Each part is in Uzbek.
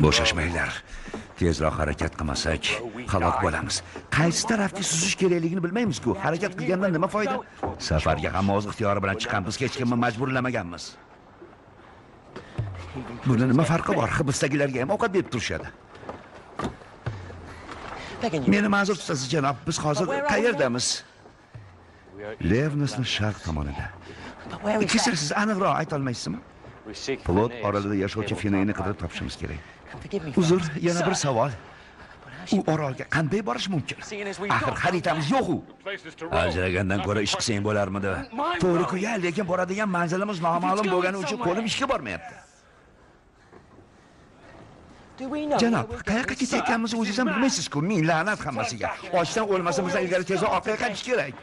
Bo'shashmanglar. Tezroq harakat qilmasak, halok bo'lamiz. Qaysi tarafga suzish kerakligini bilmaymiz-ku. Harakat qilgandan nima foyda? Safarga hamma o'z ixtiyori bilan chiqqanmiz, hech kimni majburlamaganmiz. Buni nima farqi bor? Hibsdagilarga ham ovqat berib turishadi. Meni ma'zur tutasiz, janob. Biz hozir qayerdamiz? Levnosni sharq tomonida. Kechirasiz, aniqroq ayta olmaysizmi? Plot orolida yashovchi Finayni qidirib topishimiz kerak. Uzr, yana bir savol. U orolga qanday borish mumkin? Axir xaritamiz yo'q-u. Ajragandan ko'ra ish qilsang bo'larmidi? To'g'ri-ku, ya, lekin boradigan manzilimiz noma'lum bo'lgani uchun qo'lim ishga bormayapti. Janob, qayoqqa ketayotganimizni o'zingiz ham bilmaysiz-ku. Ming la'nat hammasiga. Ochdan o'lmasimizdan ilgari tezroq orqaga qaytish kerak.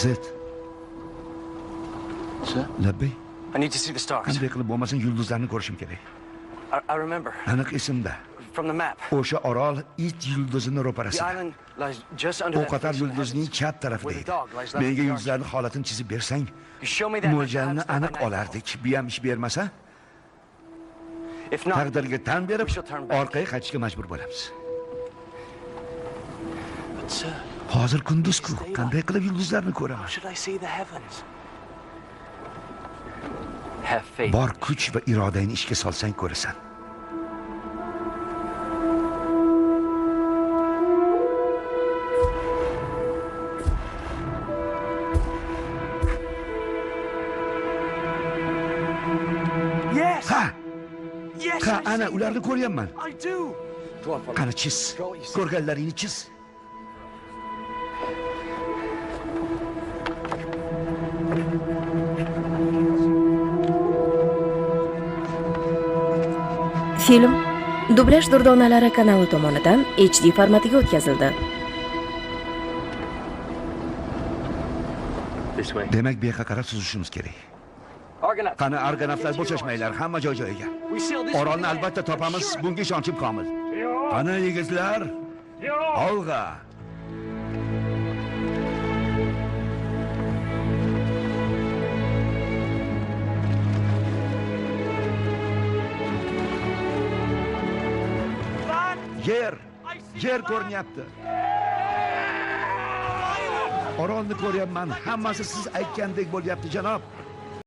Zet. Labbay. Qanday qilib bo'lmasin yulduzlarni ko'rishim kerak. Aniq esimda. O'sha orol it yulduzini ro'parasida. O'qatar yulduzning chap tarafida edi. Menga yulduzlarning holatini chizib bersang, mo'ljalni aniq olardik. Bu ham ish bermasa, taqdirga tan berib, orqaga qaytishga majbur bo'lamiz. Hozir kunduz-ku, qanday qilib yulduzlarni ko'raman? Bor kuch va irodangni ishga solsang ko'rasan. Ha! Ha, ana ularni ko'ryapman. Qani chiz. Ko'rganlaringni chiz. Film Dublyaj durdonalari kanali tomonidan HD formatiga o'tkazildi. Demak, bu yoqqa qarab suzishimiz kerak. Qani argonavtlar, bo'shashmanglar, hamma joy-joyiga. Orolni albatta topamiz, bunga ishonchim komil. Qani yigitlar, olg'a. Yer, yer ko'rinyapti. Orolni ko'ryapman. Hammasi siz aytgandek bo'lyapti, janob.